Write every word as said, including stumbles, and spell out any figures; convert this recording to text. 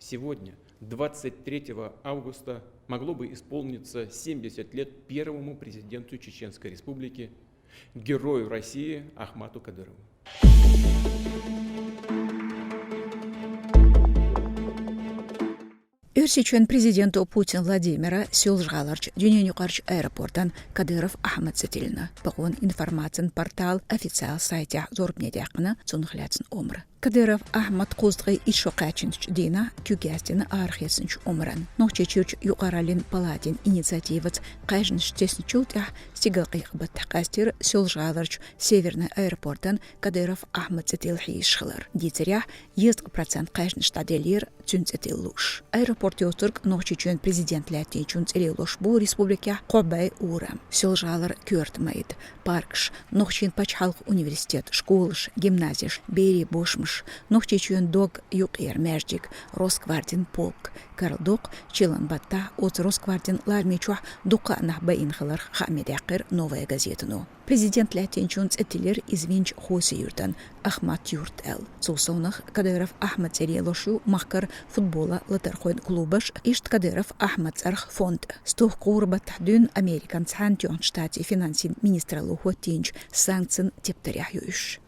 Сегодня, двадцать третьего августа, могло бы исполниться семьдесят лет первому президенту Чеченской Республики, герою России Ахмату Кадырову. Оьрсийчоьн президента Путин Владимира Соьлжа-ГӀаларча дуьнен юкъарча аэропортан Кадыров Ахьмад цӀи тиллина. Бакъон информацин портала официал сайтехь зорбане даьккхина цунах лаьцна омра. Кадыров Ахьмад кхузткъеи итт шо кхаьчнача дийнахь куьг яздина арахецнача омран. Нохчийчуьрча юкъараллин палатин инициативаца кхаьжнаш тесначул тӀаьхьа стигалкъекъа баттахь къаьстира Соьлжа-ГӀаларча Северный аэропортан Кадыров Ахьмад цӀи тилла хьийзаш хилар. Дийцарехь, дезткъа процент кхаьжнаш дӀаделлера цуьнан цӀи тилла лууш. Аэропорт йоцург Нохчийчоьн президент лаьттинчун цӀе лелош бу республикехь кхо бӀе ураман. Соьлжа-ГӀалара коьрта майда, паркаш, Нохчийн пачхьалкхан университет, школаш, гимназеш, берийн бошмаш, Нохчийчоьн дог юкъера маьждиг, Росгвардин полк. Карладоккху, чиллан баттахь оцу Росгвардин ларми чохь дуккха а нах байина хиларх хааме даьккхира «Новая газетано». Президент лаьттинчун цӀе тиллира иза винчу Хоси-Юьртан, Ахмат-Юрт аьлла. Цул совнах Кадыров Ахьмад цӀе лелош ю махкара футболан латархойн клубаш, иштта Кадыров Ахьмад цӀарах фонд. Стохка гӀура баттахь дуьйна Американ Цхьаьнатоьхначу Штатийн финансийн министралло хӀоттийначу санкцийн тептарехь ю уьш.